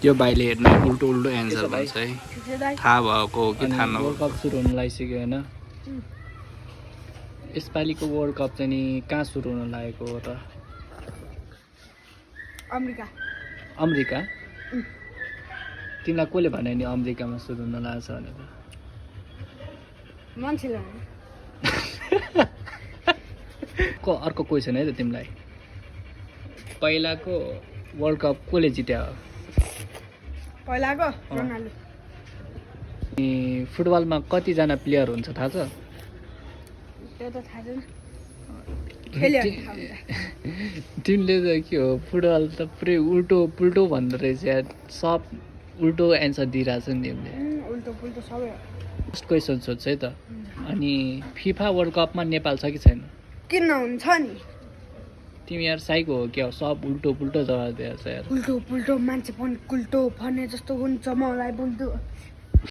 यो भाइले हेर्नु उल्टो उल्टो एन्सर भन्छ है थाहा भएको हो कि थाहा नभएको वर्ल्ड कप सुरु हुन लागिसक्यो होइन यसपालिको वर्ल्ड कप चाहिँ नि कहाँ सुरु हुन लागेको हो त अमेरिका तिमीलाई कसले भने नि अमेरिकामा सुरु हुन लाग्छ भनेर मान्छेले अर्को क्वेसन है त तिमीलाई पहिलाको वर्ल्ड कप कसले जित्यो पहिलाको रोनाल्डो फुटबलमा कतिजना प्लेयर हुन्छ थाहा छ त्यो त थाहा छैन खेल्यो तिमीले त के हो फुटबल त पुरै उल्टो पुल्टो भन्दो रहेछ यार सब उल्टो एन्सर दिइरहेछ नि तिमीले उल्टो पुल्टो सबै फर्स्ट क्वेसन सोध्छ है त अनि फिफा वर्ल्ड कपमा नेपाल छ कि छैन किन हुन्छ नि तिमी यार साइको हो क्या सब उल्टो पुल्टो जवाब दिएछ यार उल्टो पुल्टो मान्छे पनि कुल्टो भन्ने जस्तो हुन्छ मलाई बुल्टो